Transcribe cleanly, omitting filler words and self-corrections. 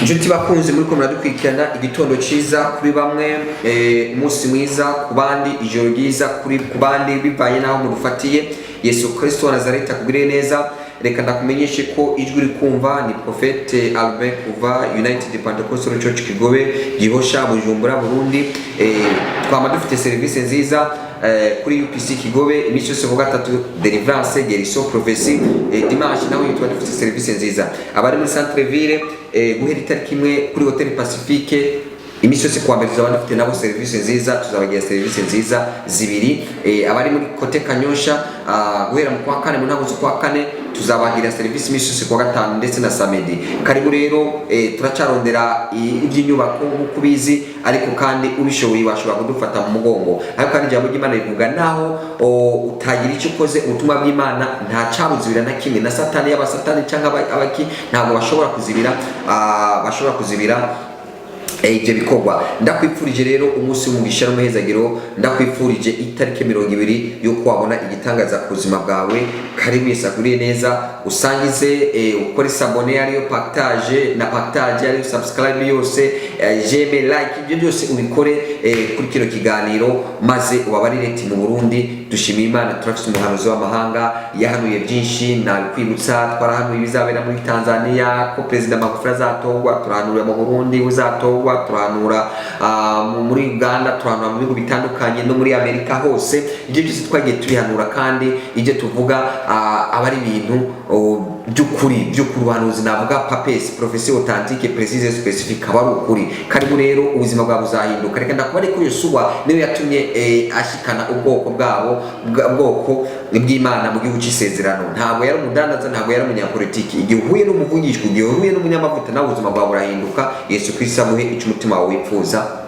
Inshuti bakunzi muri ko muradukurikirana, igitondo cyiza kuri bamwe, umunsi mwiza ku bandi, ijoro ryiza kuri ku bandi, bivanye n'aho mudufatiye. Yesu Kristo wa Nazareti akugirire neza. Reka ndakumenyeshe ko ijwi uri kumva ni Prophète Albin kuva United Pentecostal Church, Kigobe, Gihosha, Bujumbura, Burundi. Twama dufite serivisi nziza kuri UPC Kigobe iminsi yose ku gatatu: deliverance, guérison, prophétie. Dimanche naho tuba dufite serivisi nziza. Abari muri centre ville, guhera itariki 1 kuri Hotel Pacifique, iminsi yose kuwa mbere tuzaba dufite nabo serivisi nziza, tuzabagira serivisi nziza zibiri. Abari muri Côté Kanyosha, guhera mu kwa kane, mu ntango z'ukwa kane, tuzabagira serivisi iminsi yose kuwa gatanu ndetse na samedi. Karibu rero. Turacarondera iby'inyubako nk'uko ubizi, ariko kandi ubishoboye washobora kudufata mu mugongo. Ariko kandi ijambo ry'Imana rivuga naho utagira icyo ukoze, ubutumwa bw'Imana nta cyabuzibira na kimwe, na Satani, yaba Satani cyangwa abaki, ntabwo bashobora kuzibira, bashobora kuzibira ibyo bikorwa. Ndakwifurije rero umunsi w'umugisha n'umuhezagiro. Ndakwifurije itariki 20 y'uko wabona igitangaza ku buzima bwawe. Karibu, Yesu akugirire neza. Usangize, ukore s'abonner, ariyo partage, na partage ariyo subscribe yose, j'aime, like, ibyo byose ubikore kuri kino kiganiro, maze ubabarire ati: "Mu Burundi dushimiye Imana, turafite umuhanuzi w'amahanga yahanuye byinshi." Nabikwibutsa, twarahanuye ibizabera muri Tanzania, ko Perezida Magufuli azatorwa, turahanurira mu Burundi uzatorwa, turahanura muri Uganda, turahanura mu bihugu bitandukanye no muri Amerika hose. Ibyo byose twagiye tubihanura, kandi ibyo tuvuga aba ari ibintu by'ukuri, by'ukuri. Ubuhanuzi navuga PAPES, prophétie authentique, précise, spécifique, aba ari ukuri. Karibu rero, ubuzima bwawe buzahinduka. Reka ndakubare ko Yosuwa niwe yatumye ashikana ubwoko bwabo, bwoko bw'Imana mu gihugu cy'isezerano. Ntabwo yari umudandaza, ntabwo yari umunyapolitiki. Igihe uhuye n'umuvugishwa, igihe uhuye n'umunyamavuta, nawe ubuzima bwawe burahinduka. Yesu Kristo aguhe icyo umutima wawe wifuza.